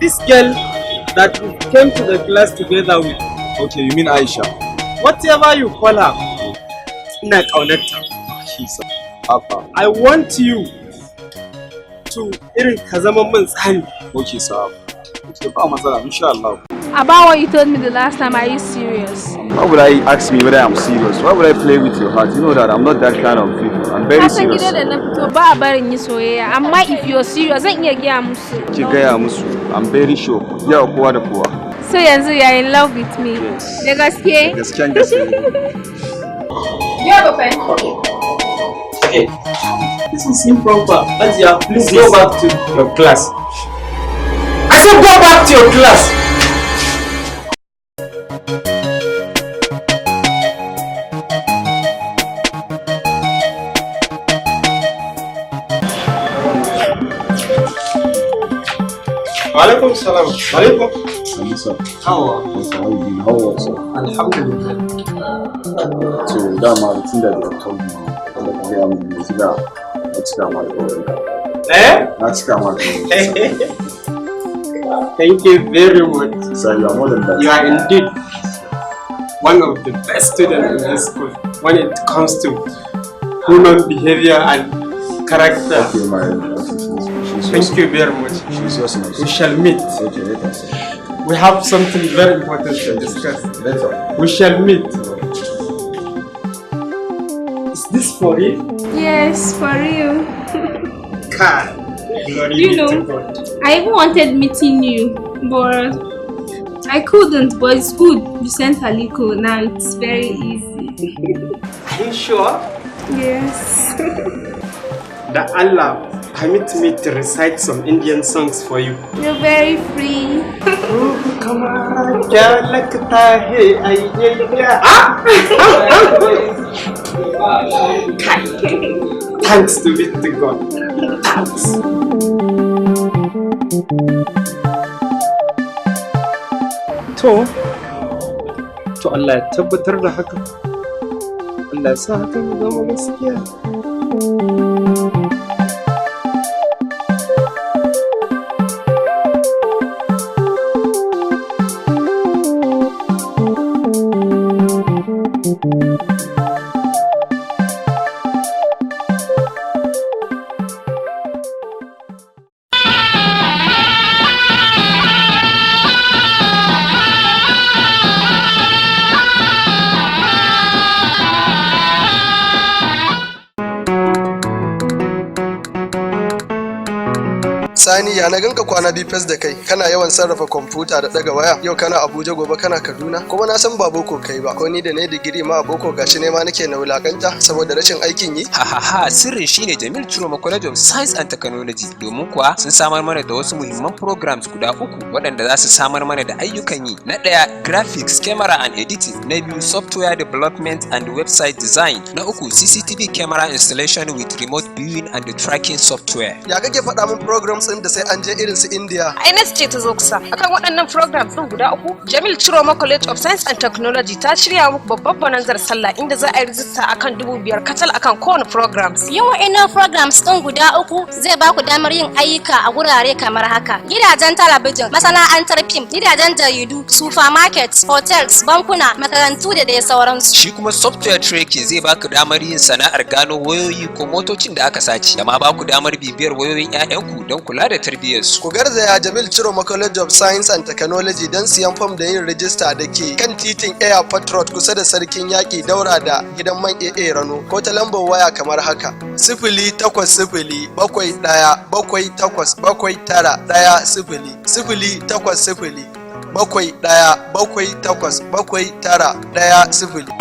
This girl that we came to the class together with. Okay, you mean Aisha? Whatever you call her, ina ƙaunarta. She's Abba. I want you to irin ka zama min tsani. Okay, sir. Okay, ba matsala, insha Allah. About what you told me the last time, are you serious? Why would I ask me whether I'm serious? Why would I play with your heart? You know that I'm not that kind of people. I'm very Ka san serious. gidan da na fito ba a barin yi soyayya, amma if you're serious, zan iya gaya musu. Ki gaya musu, I'm very sure. Yawa kowa da kowa. So yanzu you're in love with me? Yes. Da gaske? Gaskiyan gaske. You have a pen? Okay. This is improper. Hajiya, please go back to your class. I said go back to your class. Alaikum salam. Alaikum. Sannu, sir. How? Yes, sir. How you doing? How was sir? Alhamdulillah. So dama the thing that they have told me, wanda ka gaya min yanzu da na cika ma alƙawarin ka. Eh? Na cika ma alƙawarin. Thank you very much. Sir, you are more than that. You are indeed one of the best students in this school when it comes to human behavior and character. Okay, my okay, she's Thank you very much. She's yours now. We shall meet. Okay, later, sir. We have something very important to discuss. Later. We shall meet. Is this for real? Yes, for real. Kai. Glory You be know. to God. I even wanted meeting you, but I couldn't. But it's good. You sent Aliko. Now it's very easy. Are you sure? Yes. That Allah permit me to recite some Indian songs for you. You're very free. हमारा क्या लगता है आइए क्या? Kai. Thanks to be to God. Thanks. To Allah ya tabbatar da haka. Allah ya sa haka mu zama gaskiya. Sani, ya na ganka kwana biyu fes da kai, kana yawan sarrafa kwamfuta da daga waya, yau kana Abuja, gobe kana Kaduna, kuma na san ba boko kai ba, ko ni da na yi digiri ma a boko gashi ne ma nake na wulakanta saboda rashin aikin yi. Ha ha ha, sirrin shine Jamil Chiroma College of Science and Technology, domin kuwa sun samar mana da wasu muhimman programs guda uku waɗanda za su samar mana da ayyukan yi. Na ɗaya, graphics, camera and editing, na biyu, software development and website design, na uku, CCTV camera installation with remote viewing and tracking software. Ya kake faɗa min programs ɗin da sai an je irin su India? INET ce ta zo kusa. Akan waɗannan programs ɗin guda uku, Jamil Chiroma College of Science and Technology ta shirya muku babbar bonanzar sallah inda za a yi rijista akan 5,000 kacal akan kowane programs. Yin wa'innan programs ɗin guda uku zai ba ku damar yin ayyuka a gurare kamar haka: gidajen talabijin, masana'antar fim, gidajen jaridu, supermarkets, hotels, bankuna, makarantu da dai sauransu. Shi kuma software tracking zai baku damar yin sana'ar gano wayoyi ko motocin da aka sace, da ma baku damar bibiyar wayoyin 'ya'yanku don kula da tarbiyyarsu. Ku garzaya Jamil Chiroma College of Science and Technology don siyan fam da yin rijista da ke kan titin Airport Road kusa da Sarkin Yaƙi, daura da gidan man AA Rano, ko ta lambar waya kamar haka: 08071787910, 08071787910.